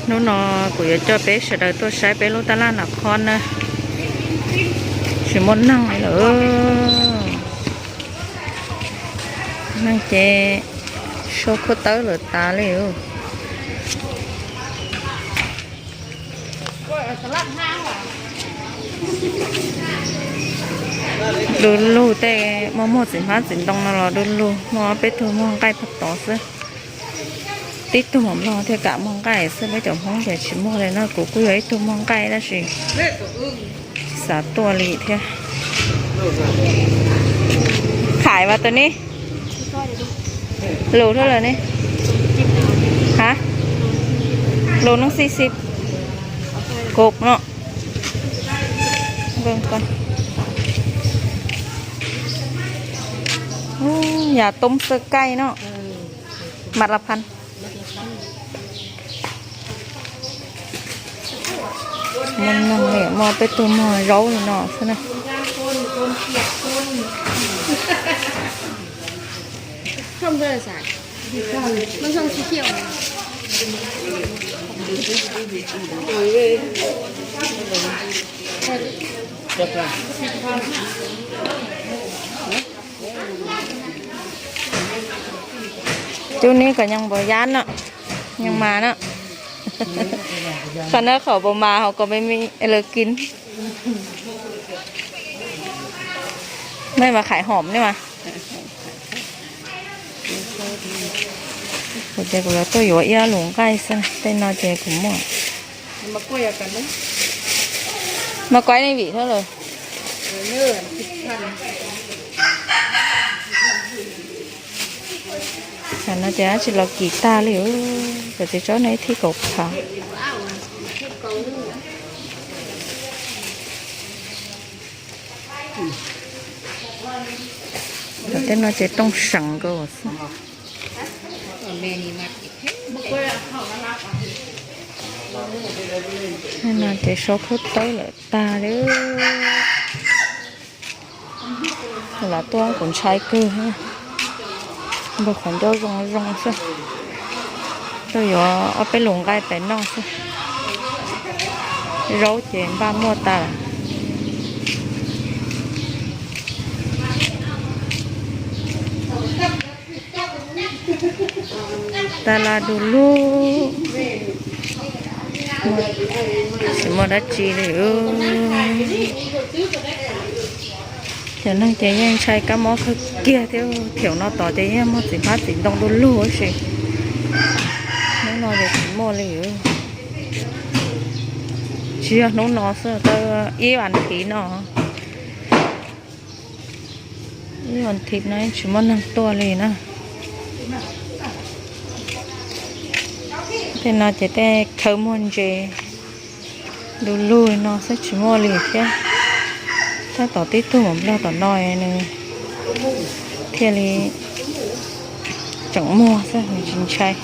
Hnub no kuv yuav coj peb sawv daws tuaj saib peb lub tab laj Naj Khob na. Tsis muaj neeg li lawm. Neeg ces sau khuab tawb lawm tas li. Du lug tej muaj muag txiv hmab txiv ntoo no los du lug, muaj peb tug muag nqaij pag tod xwb. Tib tug mam nplog thiaj kam muag nqaij xwb, peb cov Hmoob ces tsis muag li no. Kuv kuj yog ib tug muag nqaij tab sis tsis xav tuaj li thiab. Khais vas tus ni, lus rau lawm ne. Ha, lus neej xij xib kub no. Yam toob xaw kaij no, mas la phan. Muaj neeg li, muaj peb tug muag zaub li no xwb na. Cub neb kom nyeej npaum yab no, nyeej mas no. Qhov no qhov npaum mas hauv kom me me lawv kiv. Nej mas khais hom nej mas. Kuv ces kuv yuav tuaj yuav ib lus nqaij xwb, tej no ces kuv muaj. Mas kuaib nej vim thab lawm. Tam no ces dab tsi los kis tag li, kom tsis tsob no ib thib kaum phav. Cov tej no ces tooj seev nkaus xwb. Tej no ces sau khuab tawb lawm tag li. Los tuaj kuv ntshai kawg, npog qhov ncauj zoo zoo xwb. Tuaj yuav ob peb lus nqaij pem noj xwb. Zaub ces npaj muaj tas lawm. Tab laj du lug, tsis muaj dab tsi li. Cov neeg ces yeej ntshai kab mob kawg kiag thiab, thaum no tod ces yeej muaj txiv hmab txiv ntoo du lug tab sis hnub no ces tsis muaj li. Tsis yog hnub no xwb, tau ib vas thiv no, ib vas thiv no tsis muaj neeg tuaj li na. Tej no ces tej khawb muag ntses du lug no xwb tsis muaj li thiab. Tab tom tib tug mam nplog tom no nws thiaj li tseem muag xwb, nws tsis ntshai.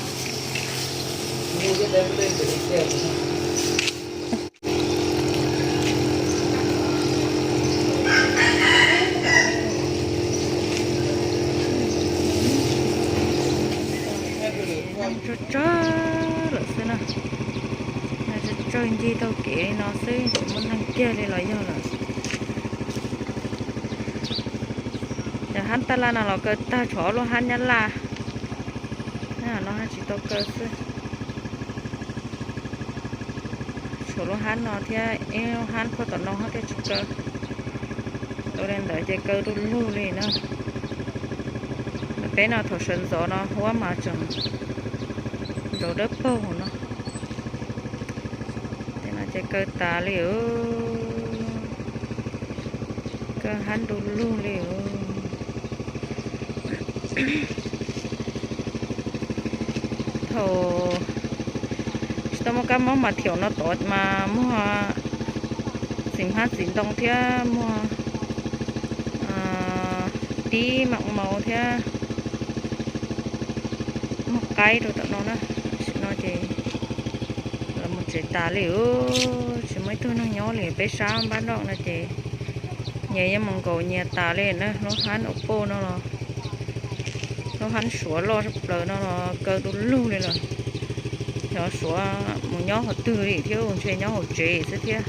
Tsawg tsawg lawm xwb na. Tsawg ncig taug kev li no xwb, tsis muaj neeg kiag li los yog lawm. Cov hab taj laj no los kaw tag, tshuav ob lub hab nyab laj no hab tsis tau kaw xwb. Tshuav lub hab no thiab ib lub hab puag tom no hab thiaj tsis kaw. Ua li ntawd ces kaw du lug li na. Peb no thaum sawv ntxov no huab mas tseem ntxov dawb paug no. Tej no ces kaw tas li, kaw hab du lug li. Thaum tsis tau muaj kab mob mas thaum no tod mas muag txiv hmab txiv ntoo thiab muag dib mam maus thiab muag qaib rau tom no na. Tam sim no ces los mus tsev tas li, tsis muaj ib tug neeg nyob li. Peb sab npab noj no ces nyias yeej mus nkaum nyias tas li na. Lub hab ua poj no los, lub hab suav loj plaws no los kaw du lug li lawm. Xyov suav mus nyob hauv twg li thiab, ntshe nyob hauv tsev xwb thiab.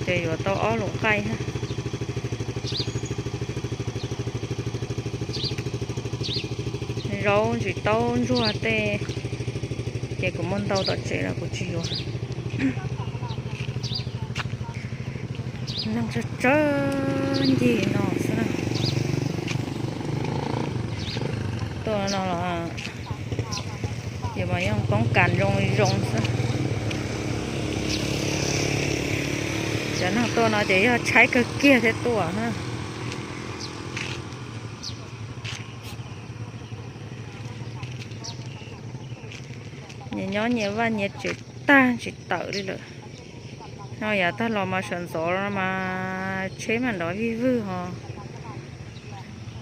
Ces yuav tau ob lub nqaij thiab. Zaub ntsis taub ntsuag tej ces kuv muaj ntau tom tsev los kuv tsis yuav. Neeg tsawg tsawg ncig no xwb na. Tuaj no los ces mas yeej poob kas zoo zoo xwb. Cov neeg tuaj no ces yog tshaib kawg kiag thiaj tuaj na. Nyias nyob nyias vaj nyias tsev tag tsis tawm li lawm. No yav tag los mas sawv ntxov mas tsheb mas nrov vij vwg ho,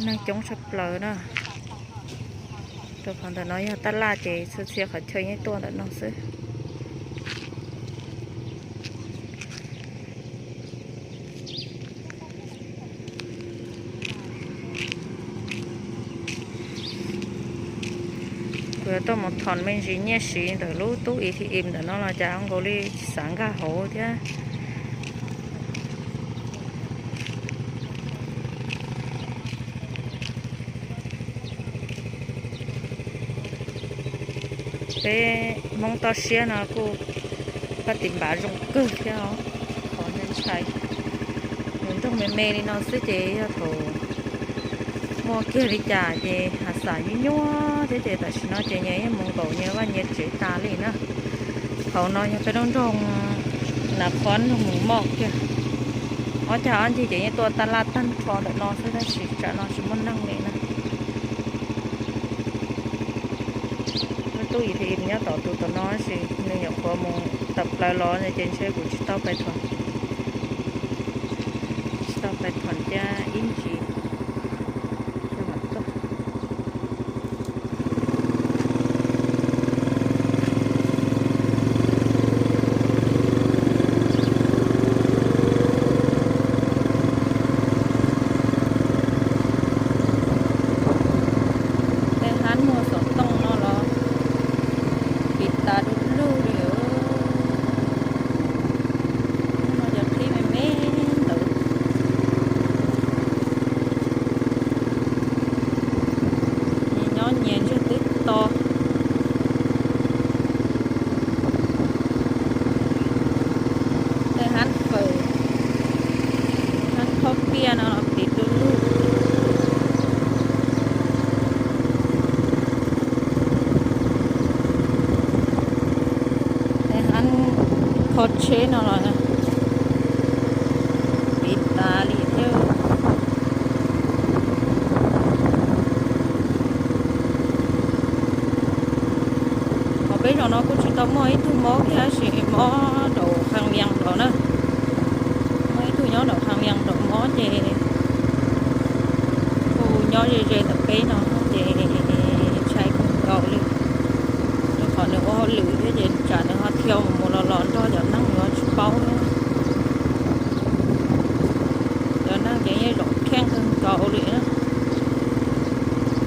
neeg coob tshaj plaws na. Rau qhov ntawm no yog tab laj ces txhua txhia qhov chaw yeej tuaj ntawm no xwb. Kuv yuav tuaj mus thom me ntsis nyiaj siv ntawm lub tub A T M ntawm no los cas zoo nkaus li tsis xav nkag hauv thiab. Peb Hmoob toj siab no kuj paj tim npav zoo kawg thiab os, qhov ntshai ntshai. Nws nrog me me li no xwb ces yog thaum muaj kiag li cas ces has xas nyuaj nyuaj thiab ces tam sim no ces nyias yeej mus nkaum nyias vaj nyias tsev tas li na. Hauv no yog peb lub nroog Nav Khob nroog Mus Moj kiag. Ob cag ob ncig ces yeej tuaj taj laj tag nrho ntawm no xwb tab sis tsam no tsis muaj neeg li na. Lub tub A T M nyob tom tus tom no tab sis nws nyuam qhuav mus tawm plaws los no ces ntshe kuv tsis tau pais thom, tsis tau pais thom thiab ib ntsis. Tej hab muag xov tooj no los piv tas du lug li. Hnub no cov qhib me me ntawd. Nyias nyob nyias ntsiag twb to. Tej hab fawm, hab khaub piaj no los piv du lug. Tej hab kho tsheb no los piv tas li thiab. Hos peb zos no kuj tsis tau muaj ib tug mob kiag tab sis mob nraum Khas Vias nraud na. Muaj ib tug nyob nraum Khas Vias nraud mob ces kuj nyob ze ze ntawm peb no ces ntshai kawg nkaus li. Rau qhov nws ua hauj lwm thiab ces tsam nws ho thiaj mus mus los los nrog cov neeg yuav tsis paub thiab. Cov neeg ces yeej zaum kheej kawg nkaus li na.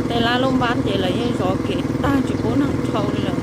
Tej lab lub npab ces lawv yeej zov kev tag tsis pub neeg dhau li lawm.